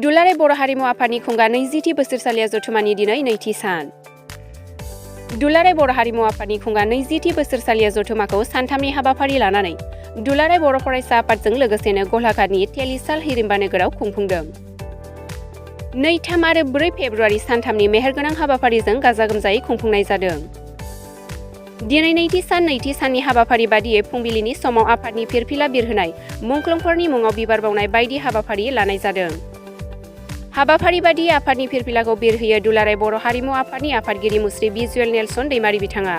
दुलाराय बर' हारिमु आफादनि खुंगा 20थि बोसोरसालिया जथुमानि दिनै नैथि सान। दुलाराय बर' हारिमु आफादनि खुंगा 20थि बोसोरसालिया जथुमाखौ सानथामनि हाबाफारि लानानै दुलाराय बर' फरायसा आफादजों लोगोसेनो गलाघाटनि तेलिसाल हिरिम्बा नोगोराव खुंफुंदों। 2, 3 आरो 4 फेब्रुआरि सानथामनि मेहेरगोनां हाबाफारिजों गाजा गोमजायै खुंफुंनाय जादों। दिनै नैथि साननि हाबाफारि बादियै फुंबिलिनि समाव आफादनि फिरफिला बिरहोनाय, मुंख्लंफोरनि मुङाव बिबार बावनाय बायदि हाबाफारि लानाय जादों। हाबाफारि बादियै आफादनि फिरफिलाखौ बिरहोयो दुलाराय बर' हारिमु आफादनि आफादगिरि मुस्रि भिजुएल नेलसन दैमारि बिथाङा।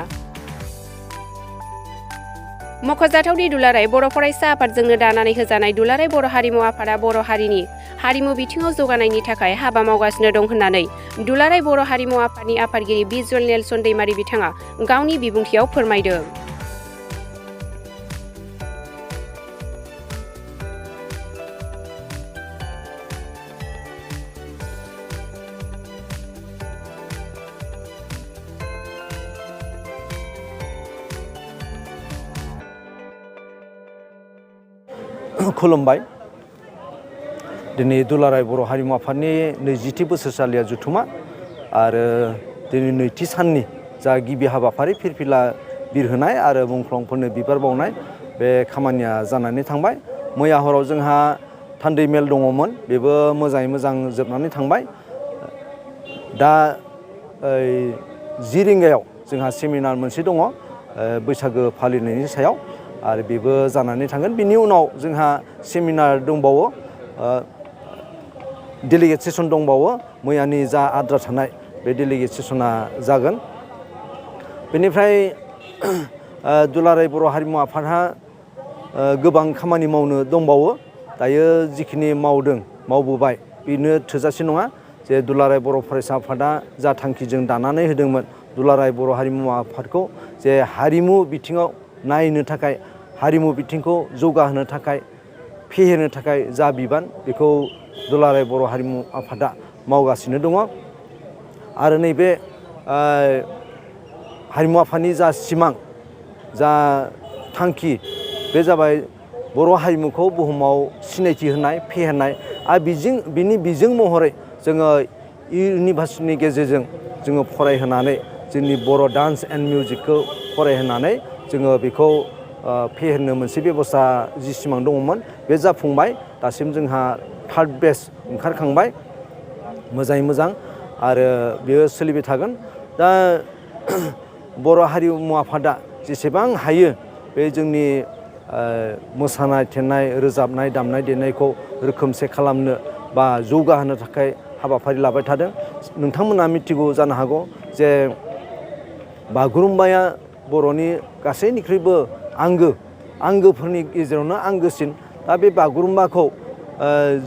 मख'जाथावदि दुलाराय बर' फरायसा आफादजोंनो दानानै होजानाय दुलाराय बर' हारिमु आफादा बर' हारिनि हारिमु बिथिङाव जौगानायनि थाखाय हाबा मावगासिनो दं होननानै दुलाराय बर' हारिमु आफादनि आफादगिरि भिजुएल नेलसन दैमारि बिथाङा गावनि बिबुंथियाव फोरमायदों। खुलुमबाय। दिनै दुलाराय बर' हारिमु आफादनि 20थि बोसोरसालिया जथुमा आरो दिनै नैथि साननि जा गिबि हाबाफारि फिरफिला बिरहोनाय आरो मुंख्लंफोरनो बिबार बावनाय बे खामानिया जानानै थांबाय। मैया हराव जोंहा थान्दै मेल दङमोन, बेबो मोजाङै मोजां जोबनानै थांबाय। दा 10 रिंगायाव जोंहा सेमिनार मोनसे दङ बैसागो फालिनायनि सायाव आरो बेबो जानानै थांगोन। बिनि उनाव जोंहा सेमिनार दंबावो, डेलिगेट सेसन दंबावो। मैयानि जा आद्रा थानाय बे डेलिगेट सेसना जागोन। बेनिफ्राय दुलाराय बर' हारिमु आफादहा गोबां खामानि मावनो दंबावो। दायो जिखिनि मावबोबाय बेनो थोजासे नङा। जे दुलाराय बर' फरायसा आफादा जा थांखिजों दानानै होदोंमोन दुलाराय बर' हारिमु आफादखौ जे हारिमु बिथिङाव नायनो थाखाय, हारिमु बिथिंखौ जौगाहोनो थाखाय, फेहेरनो थाखाय जा बिबान बेखौ दुलाराय बर' हारिमु आफादा मावगासिनो दङ। आरो नैबे हारिमु आफादनि जा सिमां, जा थांखि, बे जाबाय बर' हारिमुखौ बुहुमाव सिनायथि होनाय, फेहेरनाय आरो बिनि बिजों महरै जोङो इउनिभार्सिटिनि गेजेरजों जोङो फरायहोनानै जोंनि बर' डान्स एन्ड मिउजिकखौ फरायहोनानै जोङो बेखौ फेहेरनो मोनसे बेबस्था जि सिमां दङमोन बे जाफुंबाय। दासिम जोंहा 3rd बेच ओंखारखांबाय मोजाङै मोजां आरो बेयो सोलिबाय थागोन। दा बर' हारिमु आफादा जेसेबां हायो बे जोंनि मोसानाय, थेनाय, रोजाबनाय, दामनाय देनायखौ रोखोमसे खालामनो बा जौगाहोनो थाखाय हाबाफारि लाबाय थादों। नोंथांमोना मिथिगौ जानो हागौ जे बागुरुम्बाया बर'नि गासैनिख्रुइबो आंगोफोरनि गेजेरावनो आंगोसिन। दा बे बागुरुम्बाखौ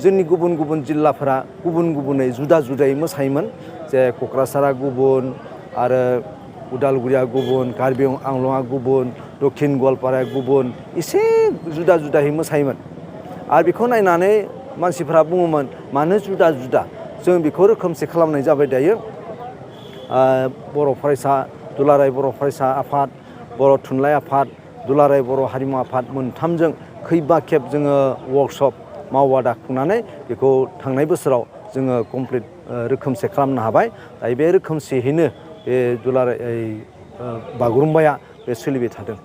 जोंनि गुबुन गुबुन जिल्लाफोरा गुबुन गुबुनै जुदा जुदायै मोसायोमोन। जे क'क्राझारा गुबुन आरो उदालगुरिया गुबुन, कार्बि आंलंआ गुबुन, दक्षिण गवालपाराया गुबुन, एसे जुदा जुदायै मोसायोमोन। आरो बेखौ नायनानै मानसिफ्रा बुङोमोन मानो जुदा जुदा? जों बेखौ रोखोमसे खालामनाय जाबाय दायो। दुलाराय बर' फरायसा आफाद, बर' थुनलाइ आफाद, दुलाराय बर' हारिमु आफाद मोनथामजों खैबा खेब जोङो वर्कशप मावबादा खुंनानै बेखौ थांनाय बोसोराव जोङो कमप्लिट रोखोमसे खालामनो हाबाय। दायो बे रोखोमसेयैनो बे दुलाराय बागुरुम्बाया बे सोलिबाय थादों।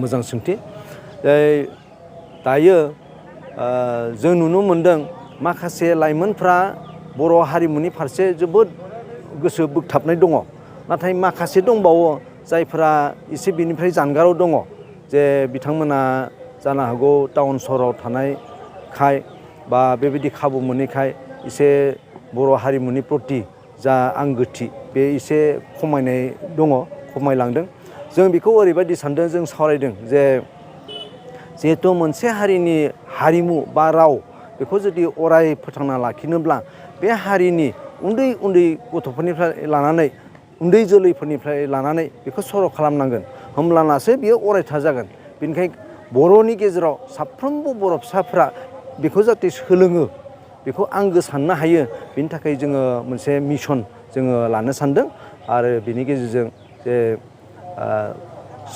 मोजां सोंथि। दायो जों नुनो मोनदों माखासे लाइमोनफ्रा बर' हारिमुनि फारसे जोबोद गोसो बोगथाबनाय दङ। नाथाय माखासे दंबावो जायफ्रा एसे बिनिफ्राय जानगाराव दङ। जे बिथांमोना जानो हागौ टाउन सहराव थानायखाय बा बेबायदि खाबु मोनैखाय एसे बर' हारिमुनि प्रति जा आंगोथि बे एसे खमायलांदों। जों बेखौ ओरैबायदि सानदों, जों सावरायदों जे जिहेथु मोनसे हारिनि हारिमु बा राव बेखौ जुदि अराय फोथांना लाखिनोब्ला बे हारिनि उन्दै उन्दै गथ'फोरनिफ्राय लानानै, उन्दै जोलैफोरनिफ्राय लानानै बेखौ सर' खालामनांगोन। होमब्लानासो बियो अरायथा जागोन। बेनिखायनो बर'नि गेजेराव साफ्रोमबो बर' फिसाफ्रा बेखौ जाहाथे सोलोङो, बेखौ आंगो साननो हायो, बेनि थाखाय जोङो मोनसे मिशन जोङो लानो सानदों। आरो बेनि गेजेरजों जे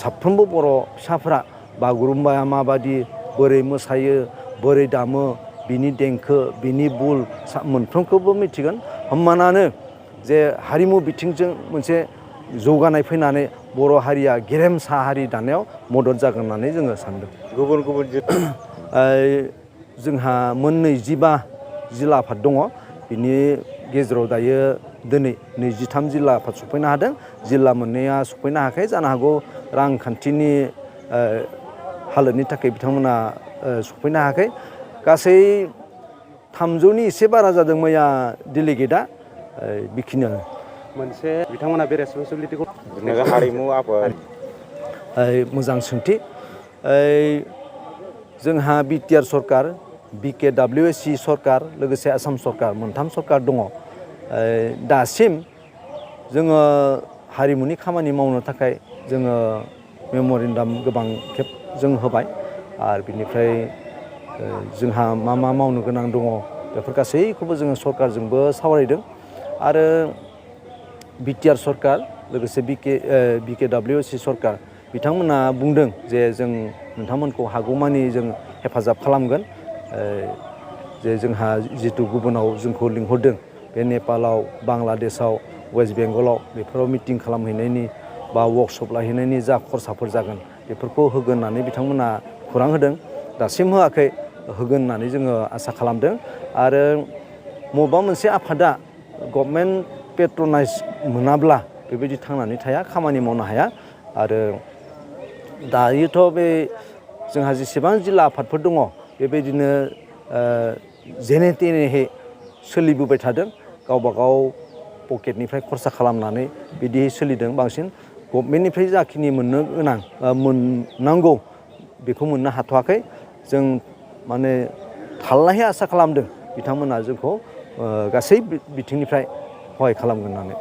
साफ्रोमबो बर' फिसाफ्रा बागुरुम्बाया माबादि, बोरै मोसायो, बोरै दामो, बिनि देंखो बिनि बुल मोनफ्रोमखौबो मिथिगोन होमबानानो जे हारिमु बिथिंजों मोनसे जौगानाय फैनानै बर' हारिया गेरेमसा हारि दानायाव मदद जागोन होननानै जोङो सानदों। गुबुन गुबुन जोंहा मोन 25 जिल्ला आफाद दङ। बिनि गेजेराव दायो दिनै 23 जिल्ला आफाद सफैनो हादों। जिल्ला मोननैया सफैनो हायाखै जानो हागौ रांखान्थिनि हालोदनि थाखाय बिथांमोना सफैनो हायाखै। गासै 300नि एसे बारा जादों मैया डेलिगेटआ बेखिनियानो। मोनसे बिथांमोना बे रेसपन्सिबिलिटिखौ हारिमु आफाद मोजां सोंथि। जोंहा बिटिआर सरकार BKWSC सरकार लोगोसे आसाम सरकार मोनथाम सरकार दङ। दासिम जोङो हारिमुनि खामानि मावनो थाखाय जोङो मेम'रेन्डाम गोबां खेब जों होबाय आरो बिनिफ्राय जोंहा मा मावनो गोनां दङ बेफोर गासैखौबो जोङो सरकारजोंबो सावरायदों आरो बिटिआर सरकार लोगोसे BKWSC सरकार बिथांमोना बुंदों जे जों नोंथांमोनखौ हागौमानि जों हेफाजाब खालामगोन। जे जोंहा जिथु गुबुनाव जोंखौ लिंहरदों बे नेपालाव बांलादेशआव वेस्ट बेंगलाव बेफोराव मिटिं खालामहैनायनि बा वर्कशप लाहैनायनि जा खरसाफोर जागोन बेफोरखौ होगोन होननानै बिथांमोना खौरां होदों। दासिम होआखै होगोन होननानै जोङो आसा खालामदों आरो बबेबा मोनसे आफादा गभर्नमेन्ट पेट्रनाइज मोनाब्ला बेबायदि थांनानै थाया खामानि मावनो हाया आरो दायोथ' बे जोंहा जेसेबां जिल्ला आफादफोर दङ बेबायदिनो जेने थेनेहै सोलिबोबाय थादों। गावबा गाव पकेटनिफ्राय खरसा खालामनानै बिदि सोलिदों। बांसिन गभर्नमेन्टनिफ्राय जाखिनि मोननो गोनां मोननांगौ बेखौ मोननो हाथ'वाखै। जों माने थाल्लायै आसा खालामदों बिथांमोना जोंखौ गासै बिथिंनिफ्राय सहाय खालामगोन होननानै।